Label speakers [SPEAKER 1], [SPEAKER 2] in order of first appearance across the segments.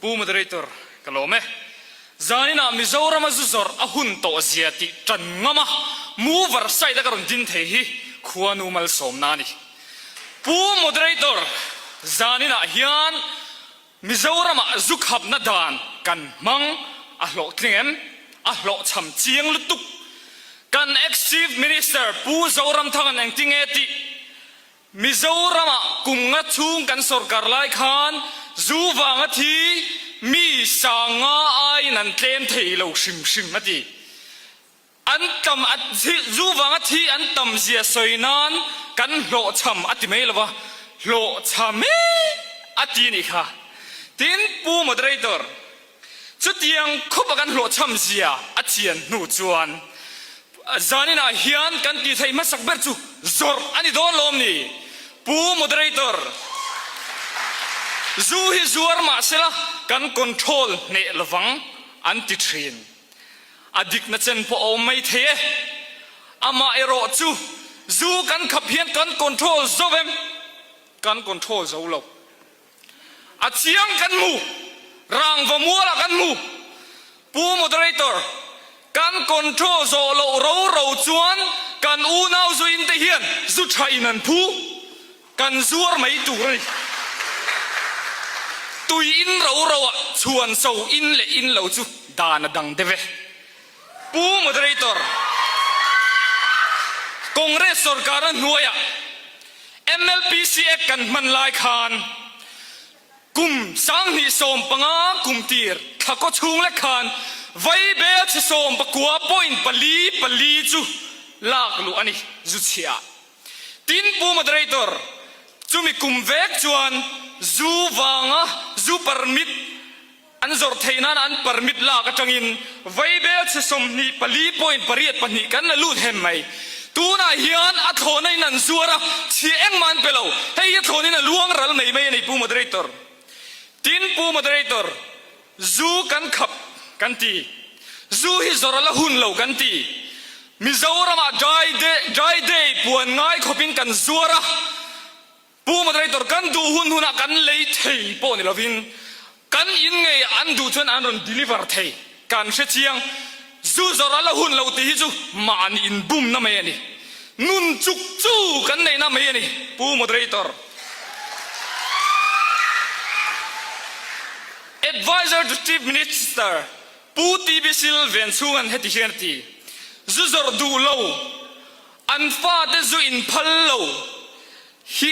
[SPEAKER 1] Pu Moderator, ka lawm e. Zaninah Mizorama zu zawrh a hun tawh zia tih tan ngam a, mover side a ka rawn din thei hi khuanu malsawmna a ni. Pu Moderator, zaninah hian Mizoramah zu khapna dan kan hmang a hlawhtling em? A hlawhchham chiang lutuk. Kan ex-Chief Minister Pu Zoramthanga'n engtinge tih Mizoramah kum nga chhung kan sorkar lai khan zu vanga thi mi sanga aiin an tlem thei lo hrim hrim a ti. An tam a zu vanga thi an tam zia sawi nan kan hlawhchham a ti mai lo va, hlawhchham e a ti nih kha. Tin, Pu Moderator, Chutiang khawpa kan hlawhchham zia a chian hnu chuan zaninah hian kan tih theih hmasak ber chu zawrh a ni dawn lawm ni? Pu Moderator, zu hi zuar mah sela kan control hneh lovang an ti thin. A dikna chen pawh a awm mai thei e. Amah erawh chu zu kan khap hian kan control zo em? Kan control zo lo. A chiang kan hmu, rangva mualah kan hmu. Pu Moderator, kan control zawh loh ro ro chuan kan unau zuin te hian zu tha in an phu, kan zuar mai tur a ni. Tui in ro ro ah chhuan so in leh in lo chu dan a dang deuh e. Pu Moderator, Congress sorkarna hnuaiah MLPC Act kan hman lai khan kum 2015 kum tir thla kaw chhung lek khan Vaibel chhe sawmpakua point pali pali chu lak luh a ni zu chhiah. Tin Pu Moderator, chumi kum vek chuan zu vanga zu permit An zawrh theih nan an permit lak atangin vaibel chhe 24.82 kan la lut hem mai. Tunah hian a thlawhna in an zuar a, chhia engmah an pe lo. Hei hi a thlawhna in a luang ral mai mai a ni Pu Moderator. Tin Pu Moderator, zu kan khap kan ti. Zu hi zawrh a la hun lo kan ti. Mizoramah dry day, dry day puan ngai khawpin kan zuar a. Pu Moderator, kan duh hun hunah kan lei thei pawh ni lovin kan in ngei an duh chuan an rawn deliver thei. Kan hre chiang, zu zawrh a la hun lo tih hi chu mahni inbumna mai a ni. Nun chuk chu kan neihna mai a ni, Pu Moderator. Adviser to Chief Minister, Pu TB Silven chhunga'n heti hian a ti, Zu zawrh duh lo, An fate zu in phal lo hi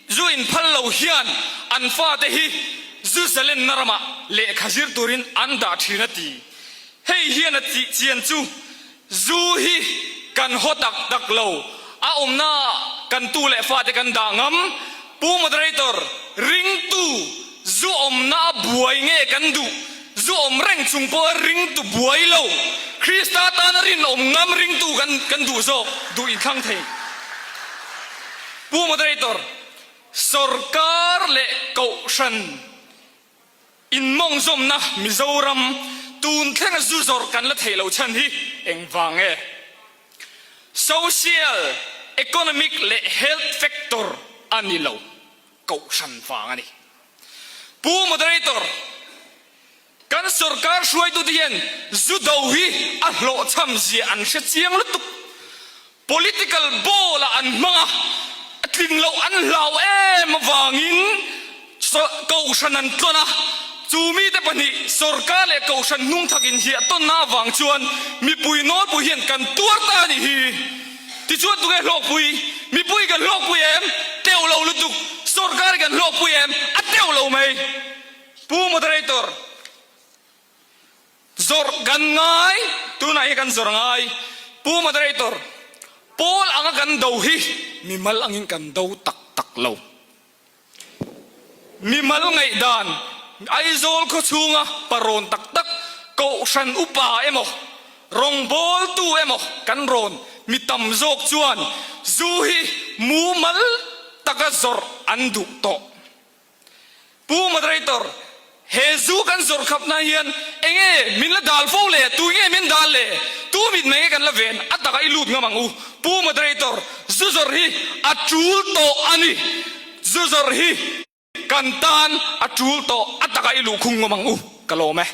[SPEAKER 1] zu in phal lo hian an fate hi zu zalenna ramah lehkha zir turin an dah thin a ti. Hei hian a tih chian chu zu hi kan haw tak tak lo, a awmna kan tu leh fate kan dah ngam. Pu Moderator, ringtu zu awmna a buai nge kan duh? Zu awm reng chung pawh a ringtu buai lo. Krista tana rinawm ngam ringtu kan kan duh zawk, duh inthlang thei. Pu Moderator, Sorkar leh Kohhran inmawngzawmna Mizoram tun thlenga zu zawrh kan la theih loh chhan hi engvang nge? Social, economic leh health factor a ni lo, Kohhran vang a ni. Pu Moderator, kan sorkar hruaitute hian zu do hi a hlawhchham zia an hre chiang lutuk. Political ball ah an hmang a, a tling loh an hlau em avangin Kohhran an tlawn a, chu mite pahnih sorkar leh Kohhran hnungthak inhiah tawnna avang chuan mipui nawlpui hian kan tuar ta a nih hi. Tichuan tunge hlawkpui? Mipui kan hlawkpui em? Teuh lo lutuk. Sorkar kan hlawkpui em? A teuh lo mai. Pu Moderator, zawrh kan ngai, tunah hi kan zawrh ngai. Pu Moderator, pawl anga kan do hi mimal angin kan do tak tak lo. Mimal ngaihdan, Aizawl khawchhunga parawn tak tak, Kohhran upa emaw, rawngbawltu emaw kan rawn mi tam zawk chuan zu hi mumal taka zawrh an duh tawh. Pu Moderator, He zu kan zawrh khapna hian enge min la dal fo le? Tu nge min dal le? Tu mit mai nge kan la ven? A takah i lut ngam ang u. Pu Moderator, zu zawrh hi a tul tawh a ni. Zu zawrh hi kan tan a tul tawh a takah. takah i luhkhung ngawm ang u, ka lawm e.